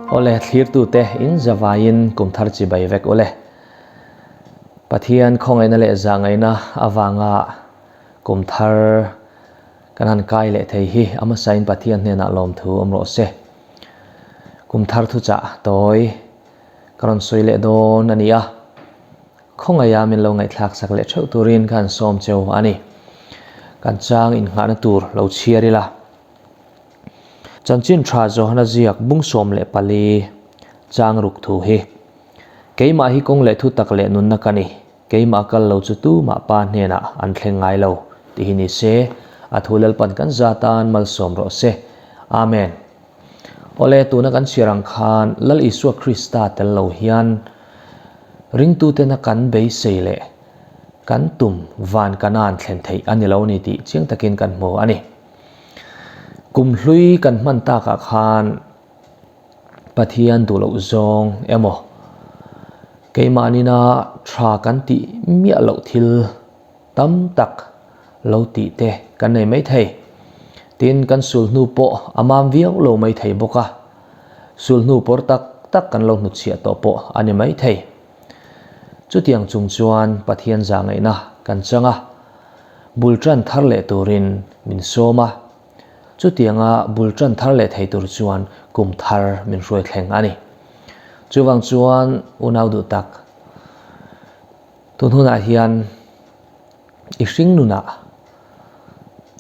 Awle thlirtute in zavaiin kum thar chibai vek ule. Pathian khawngaihna leh zahngaihna avanga kum thar kan han kai leh thei hi a hmasain Pathian hnenah lawmthu awm rawh se. Kum thar thuchah tawi ka rawn sawi leh dawn a ni a. Khawngaiha min lo ngaihthlak sak leh theuh turin ka han sawm cheu a ni. Kan chang innghahna tur lo chhiar ila. Chanchin tha Johana ziak bung 14 chang ruk thu hi, Keimah hi kawng leh thu tak leh nunna ka ni, keimah kal lo chu tumah Pa hnenah an thleng ngai lo, tih hi ni se, a thu Lalpan kan za tan malsawm rawh se. Amen. Awle, tuna kan chhiar ang khan Lal Isua Krista tel lo hian ringtutena kan beisei leh kan tum van kanan thlen theih a ni lo ni tih chiang takin kan hmu a ni. Kum hlui kan hman takah khan Pathian duh loh zawng emaw keimahni-na tha kan tih miah loh thil tam tak lo tih te kan nei mai thei. Tin, kan sulhnu pawh a mam viau lo mai thei bawk a, sulhnu pawr tak tak kan lo hnutchhiah tawh pawh a ni mai thei. Chutiang chung chuan Pathian zahngaihna kan chang a, bul tan thar leh turin min sawm a, chutianga bul tan thar leh thei tur chuan kum thar min hruai thleng a ni. Chuvang chuan unau duh tak, tun hunah hian i hring nunah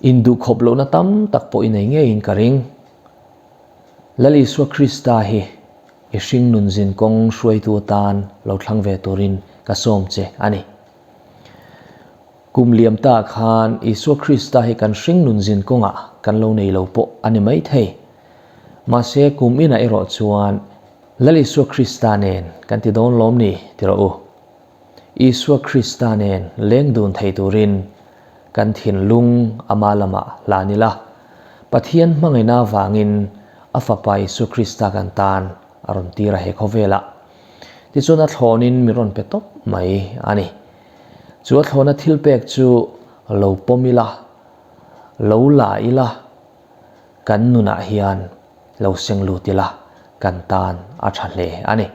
induhkhawp lohna tam tak pawh i nei ngeiin ka ring. Lal Isua Krista hi i hring nun zin kawng hruaitu atan lo thlang ve turin ka sawm che a ni. Kum liam ta khan Isua Krista hi kan hring nun zin kawngah kan lo nei lo pawh a ni mai thei. Mahse kum inah erawh chuan Lal Isua Krista nen kan ti dawn lawm ni ti rawh u. Isua Krista nen leng dun thei turin kan thinlung ama lamah hlan ila, Pathian hmangaihna avangin a Fapa Isua Krista kan tan a rawn tir a he khawvelah. Tichuan a thlawnin min rawn pe tawp mai a ni. Chu a thlawna thil pek chu lo pawm ila, lo la ila, kan nunah hian lo seng lut ila kan tan a tha hle a ni.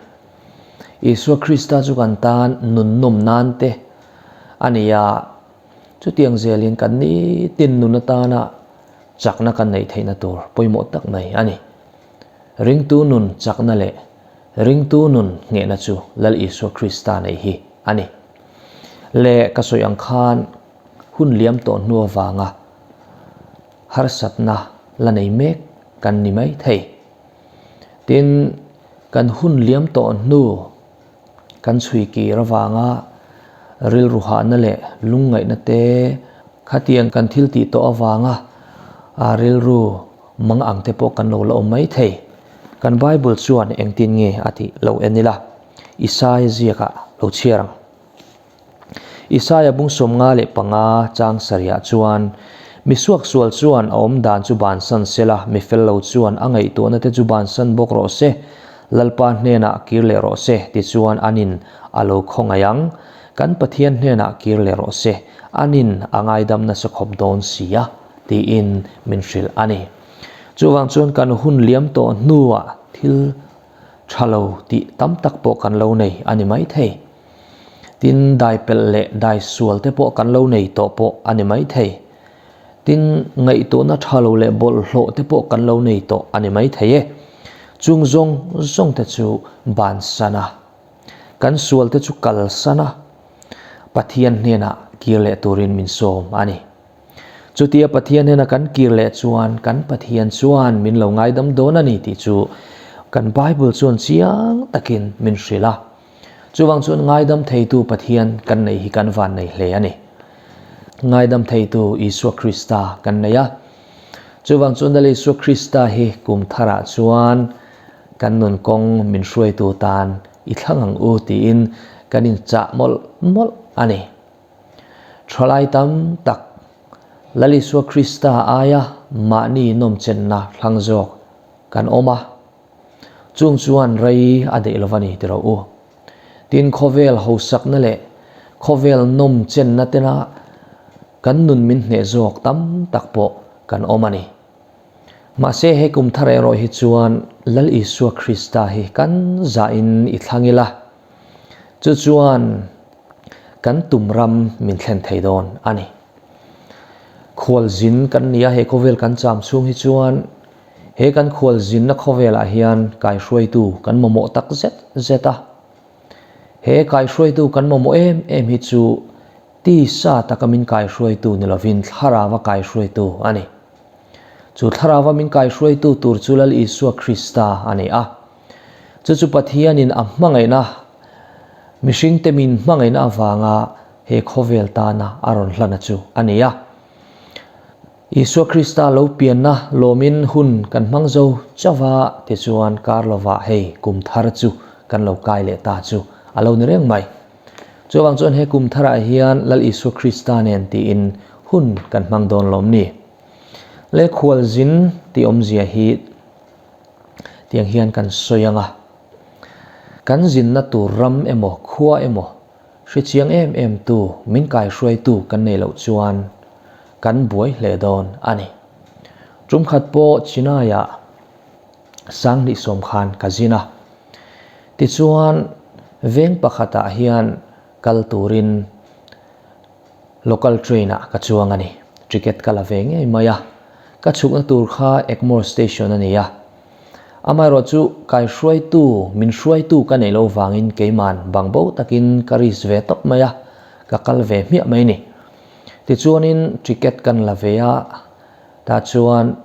Isua Krista chu kan tan nun nawm nan te a ni a, chutiang zelin kan nitin nun atana chakna kan neih theihna tur pawimawh tak mai a ni. Ringtu nun chakna leh ringtu nun nghehna chu Lal Isua Krista neih hi a ni. Le ka sawi ang khan hun liam tawh hnu avanga harsatna la nei mek kan ni mai thei. Tin, kan hun liam tawh hnu kan chhui kir avanga rilru hahna leh lungngaihna te khatiang kan thil tih tawh avanga rilru mang ang te pawh kan lo la awm mai thei. Kan Bible chuan engtin nge a tih lo en ila, Isaia ziakah lo chhiar ang. Isaia bung 55 chang sarihah chuan, Mi suaksual chuan a awm dan chu bansan se la, mi fel lo chuan a ngaihtuahna te chu bansan bawk rawh se, Lalpa hnenah kir leh rawh se, tichuan anin a lo khawngaih ang. Kan Pathian hnenah kir leh rawh se, anin a ngaidam nasa khawp dawn si a, tiin min hrilh a ni. Chuvang chuan kan hun liam tawh hnuah thil tha lo tih tam tak pawh kan lo nei a ni maithei. Tin, dai pelh leh dai sual te pawh kan lo nei tawh pawh a ni maithei. Tin, ngaihtuahna tha lo leh bawlhhlawh te pawh kan lo nei tawh a ni maithei e. Chung zawng zawng te chu bansan a, kan sual te chu kalsan a, Pathian hnenah kir leh turin min sawm a ni. Chutia Pathian hnena kan kir leh chuan kan Pathian chuan min lo ngaidam dawn a ni tih chu kan Bible chuan chiang takin min hrilh a. Chuvang chuan ngaidam theitu Pathian kan nei hi kan van nei hle a ni. Ngaidam theitu Isua Krista kan nei a. Chuvang chuan Lal Isua Krista hi kum tharah chuan kan nun kawng min hruaitu tan i thlang ang u tiin kan inchah mawlh mawlh a ni. Thalai tam tak Lal Isua Krista aia mahni nawmchenna thlang zawk kan awm a. Chung chuan rei a deih lo a ni ti rawh u. Tin, khawvel hausakna leh khawvel nawm chenna tena kan nun min hneh zawk tam tak pawh kan awm a ni. Mahse he kum thar erawh hi chuan Lal Isua Krista hi kan zahin i thlang ila, chu chuan kan tum ram min thlen thei dawn a ni. Khualzin kan ni a, he khawvel kan cham chhung hi chuan he kan khualzinna khawvelah hian kaihruaitu kan mamawh tak zet zet a. He kaihruaitu kan mamawh em em hi chu tisa taka min kaihruaitu ni lovin thlarava kaihruaitu a ni. Chu thlarava min kaihruaitu tur chu Lal Isua Krista a ni a. Chu chu Pathianin a hmangaihna, mihringte min hmangaihna avanga he khawvel tana a rawn hlana chu a ni a. Isua Krista lo pianna lawmin hun kan hmang zo chauh va, tichuan kar lovah hei kum thar chu kan lo kai leh ta chu a lo ni reng mai. Chuvang chuan he kum tharah hian Lal Isua Krista nen tiin hun kan hmang dawn lawm ni? Le khualzin tih awmzia hi tiang hian kan sawi ang a, kan zinna tur ram emaw khua emaw hrechiang em em tu, min kaihruaitu kan nei loh chuan kan buai hle dawn a ni. Tumkhat pawh Chennai-ah Sanghnih sawm khan ka zin a. Tichuan, veng pakhatah hian kal turin local train-ah ka chuang a ni. Ticket ka la ve ngei mai a. Ka chhukna tur kha Egmore Station a ni a. Amaherawh chu kaihruaitu, min hruaitu ka neih loh vangin keiman bangbo takin ka risk ve tawp mai a, ka kal ve hmiah mai ni. Tichuanin ticket kan la ve a, tah chuan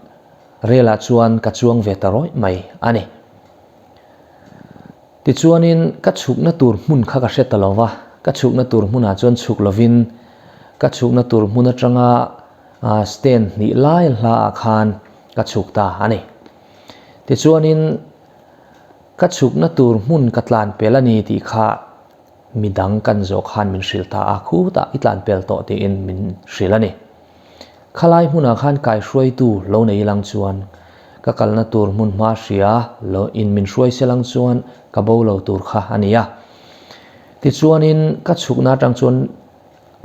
Rel ah chuan ka chuang ve ta rawih mai a ni. Tichuanin ka chhukna tur hmun kha ka hre ta lo va, ka chhukna tur hmunah chuan chhuk lovin ka chhukna tur hmun atanga stand hnih lai hla ah khan ka chhuk ta a ni. Tichuanin ka chhukna tur hmun ka tlan pel a ni tih kha midang kan zawh khan min hrilh ta a, khutah i tlan pel tawh tiin min hrilh a ni. Khalai hmunah khan kaihruaitu lo nei lang chuan ka kalna tur hmun hma hria lo in min hruai se lang chuan ka bo lo tur kha a ni a. Tichuanin ka chhukna atang chuan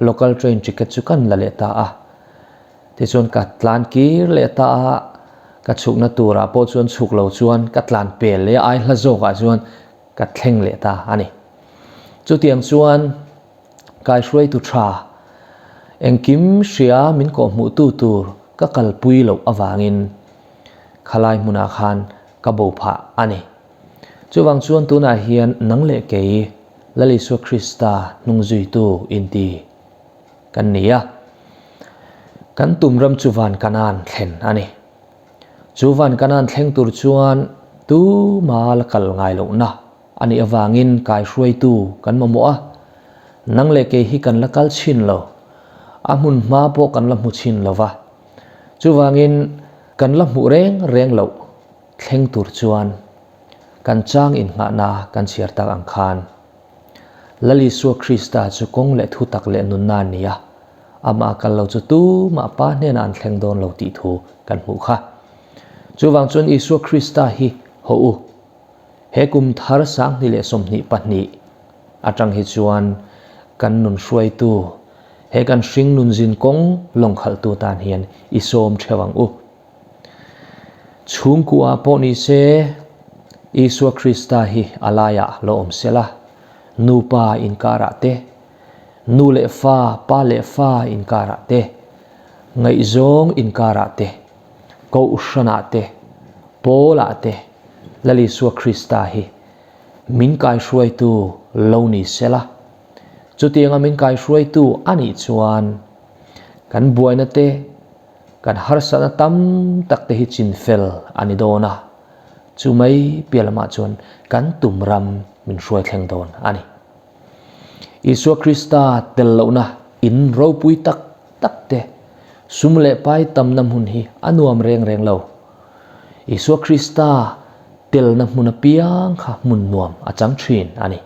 local train ticket chu kan la leh ta a. Tichuan ka tlan kir leh ta a, ka chhukna turah pawh chuan chhuk lo chuan ka tlan pel leh a, ai hla zawkah chuan ka thleng leh ta a ni. Chutiang chuan kaihruaitu tha, engkim hria min kawhhmuhtu tur ka kalpui loh avangin khalai hmunah khan ka bo phah a ni. Chuvang chuan tunah hian nang leh kei Lal Isua Krista hnungzuitu inti kan ni a. Kan tum ram chu van Kanaan thlen a ni. Chu van Kanaan thleng tur chuan tuma la kal ngai lohna a nih avangin kaihruaitu kan mamawh a, nang leh kei hi kan la kal chhin lo, a hmun hma pawh kan la hmu chhin lo va. Chuvangin kan la hmuh reng reng loh thleng tur chuan kan chang innghahna kan chhiar tak ang khan Lal Isua Krista chu kawng leh thutak leh nunna a ni a, amah kal lo chu tumah Pa hnenah an thleng dawn lo tih thu kan hmuh kha. Chuvang chuan Isua Krista hi haw u. He kum thar 2022 atang hi chuan kan nun hruaitu, he kan hring nun zin kawng lawng khalhtu tan hian i sawm theuh ang u. Chhungkua pawh ni se, Isua Krista hi a laiah lo awm sela, nupa inkarah te, nu leh fa, pa leh fa inkarah te, ngaihzawng inkarah te, kohhranah te, pawlah te Lal Isua Krista hi min kaihruaitu lo ni sela, chutianga min kaihruaitu a nih chuan kan buaina te, Kan harsatna tam tak te hi chin fel a ni dawn a, chu mai piah lamah chuan kan tum ram min hruai thleng dawn a ni. Isua Krista tel lohna in ropui tak tak te, sum leh pai tamna hmun hi a nuam reng reng lo. Isua Krista telna hmun apiang kha hmun nuam a chang thin a ni.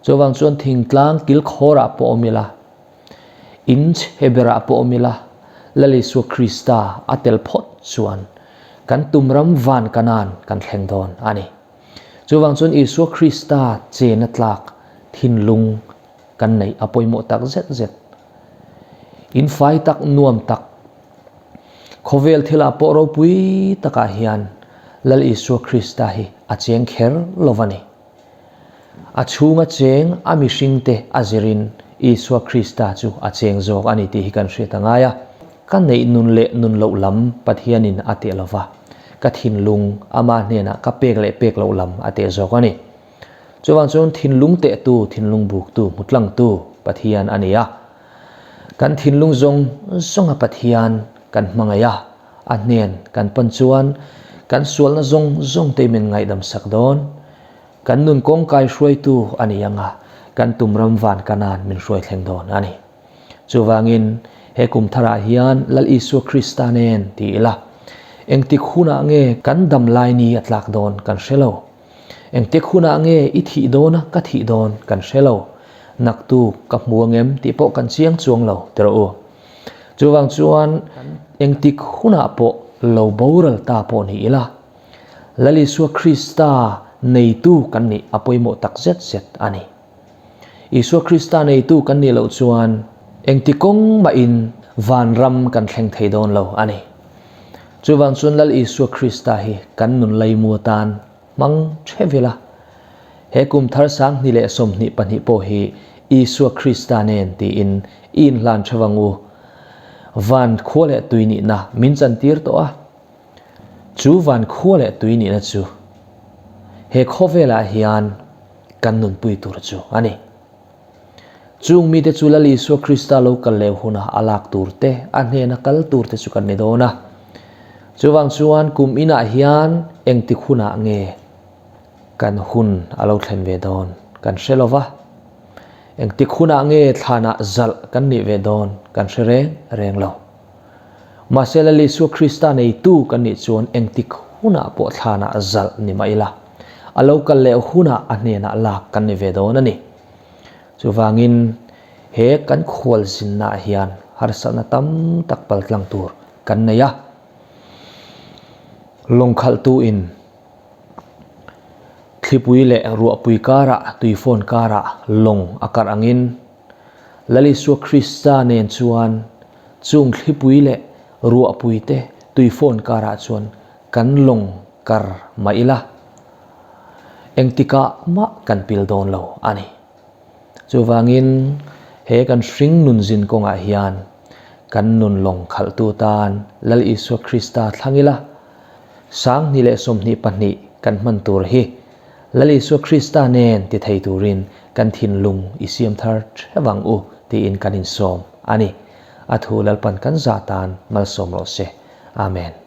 Chuvang chuan thingtlang kilkhawrah pawh awm ila, In chhe berah pawh awm ila, Lal Isua Krista a tel phawt chuan kan tum ram van Kanaan kan thleng dawn a ni. Chuvang chuan Isua Krista chena tlak thinlung kan neih a pawimawh tak zet zet. In fai tak nuam tak. Khawvel thilah pawh ropui takah hian Lal Isua Krista hi a cheng kher lo va ni. A chhunga cheng a mihringte a zirin Isua Krista chu a cheng zawk a ni tih hi kan hriat a ngai a. Ka neih nun leh nun loh lam Pathianin a teh lo va, ka thinlung ama hnenah ka pek leh pek loh lam a teh zawk a ni. Chuvang chuan thinlung tehtu, thinlung buktu, hmutlangtu Pathian a ni a. Kan thinlung zawng zawnga Pathian kan hmangaih a, a hnen kan pan chuan kan sualna zawng zawng te min ngaihdam sak dawn. Kan nun kawngkai hruaitu a ni ang a, kan tum ram van kanan min hruai thleng dawn a ni. Chuvangin, he kum tharah hian Lal Isua Krista nen ti ila, engtik hunah nge kan dam lai ni a tlak dawn kan hre lo. Engtik hunah nge i thih dawn a ka thih dawn kan hre lo. Naktuk ka hmu angem tih pawh kan chiang chuang lo ti rawh u. Chuvang chuan engtik hunah pawh lo boral ta pawh ni ila, Lal Isua Krista neitu kan nih a pawimawh tak zet zet a ni. Isua Krista neitu kan nih loh chuan engti kawng mahin vanram kan thleng thei dawn lo a ni. Chuvang chuan Lal Isua Krista hi kan nun laimu atan hmang the vil a. He kum thar 2022 pawh hi Isua Krista nen tiin i inhlan the vang u. Van khua leh tui nihna min chantir tawh a. Chu van khua leh tui nihna chu he khawvelah hian kan nunpui tur chu a ni. Chung mite chu Lal Isua Krista lo kal leh hunah a lak tur te, a hnena kal tur te chu kan ni dawn a. Chuvang chuan kum inah hian engtik hunah nge kan hun a lo thlen ve dawn kan hre lo va. Engtik hunah nge thlanah zalh kan nih ve dawn kan hre reng reng lo. Mahse Lal Isua Krista neitu kan nih chuan engtik hunah pawh thlanah zalh ni mah ila, a lo kal leh hunah a hnenah lak kan ni ve dawn a ni. Chuvangin he kan khualzinnaah hian harsatna tam tak paltlang tur kan nei a. Lawngkhalhtuin thlipui leh ruahpui karah, tuifawn karah lawng a karh angin Lal Isua Krista nen chuan chung thlipui leh ruahpui te tuifawn karah chuan kan lawng kar mah ila, engtikah mah kan pil dawn lo a ni. Chuvangin he kan hring nun zin kawngah hian kan nun lawng khalhtu tan Lal Isua Krista thlang ila, 2022 kan hman tur hi Lal Isua Krista nen ti thei turin kan thinlung i siam thar theuh ang u tiin kan insawm a ni. A thu Lalpan kan zah tan malsawm rawh se. Amen.